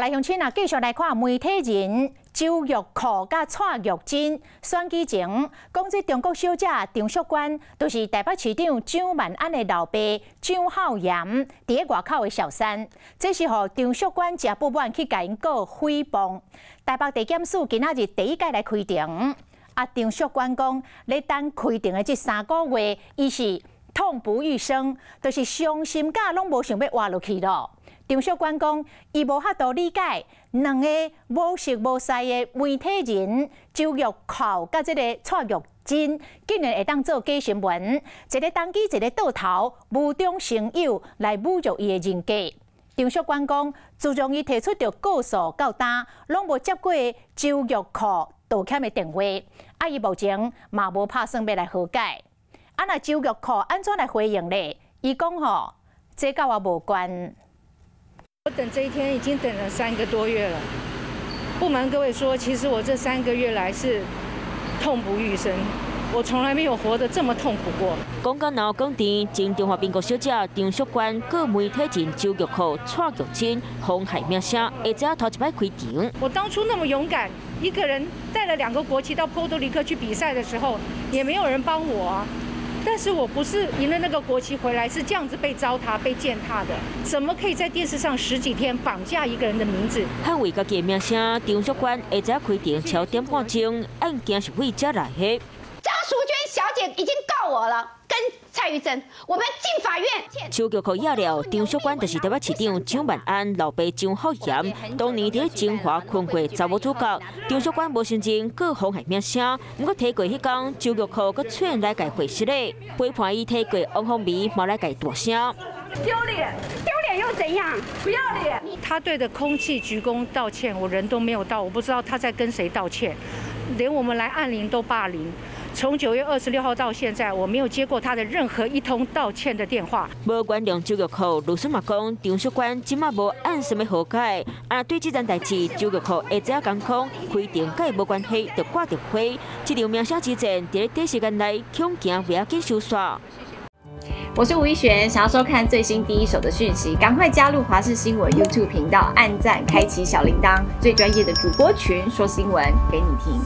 來鄉親啊，繼續來看媒體人周玉蔻佮蔡玉真選舉前，講這中國小姐張淑娟，就是台北市長蔣萬安的老爸蔣孝嚴佇咧外口的小三，這是予張淑娟誠不滿去共𪜶告誹謗。台北地檢署今仔日第一擺來開庭，啊，張淑娟講，咧等開庭的這3個月，伊是痛不欲生，就是傷心甲攏無想欲活落去囉。張淑娟講，伊無法度理解兩個無熟無似的媒體人周玉蔻佮這个蔡玉真，竟然會當做假新聞，一个單機一个倒頭，無中生有來侮辱伊的人格。張淑娟講，自從伊提出著告訴到今，攏無接過周玉蔻道歉的電話，啊，伊目前嘛無拍算欲來和解。啊，若周玉蔻按怎來回應咧？伊講吼，這佮我無關。我等這一天已經等了3個多月了。不瞞各位說，其實我這三個月來是痛不欲生，我從來沒有活得這麼痛苦過。講到鬧講甜，前中華民國小姐張淑娟告媒體人周玉蔻、蔡玉真妨害名聲，下晝頭一擺開庭。我當初那麼勇敢，一個人帶了兩個國旗到波多黎各去比賽的時候，也沒有人幫我啊。但是我不是贏了那個國旗回來，是這樣子被糟蹋、被踐踏的。怎麼可以在電視上十幾天綁架一個人的名字？捍衛家己的名聲，張淑娟下晝開庭超點半鐘，案件是為這來的。張淑娟小姐已經告我了，跟蔡玉珍，我們進法院。周玉蔻贏了，張淑娟就是台北市長蔣萬安老爸蔣孝嚴，當年佇晶華睏過查某主角，張淑娟無承認告妨害名聲，毋過提過彼工，周玉蔻閣出來共回釋咧，批判伊提過王鴻薇，嘛來共大聲。丟臉，丟臉又怎樣？不要臉！他對着空氣鞠躬道歉，我人都沒有到，我不知道他在跟誰道歉，連我們來按鈴都霸凌。從9月26號到現在，我沒有接過他的任何一通道歉的電話。無原諒周玉蔻，律師嘛講，張淑娟這馬無按啥物和解。啊，對這件代誌，周玉蔻下晝講講，開庭佮伊無關係，就掛電話。這場名聲之戰，佇咧短時間內恐驚袂要緊收煞。我是吳一璇，想要收看最新第一手的訊息，趕快加入華視新聞 YouTube 頻道，按讚，開啟小鈴鐺，最專業的主播群說新聞給你聽。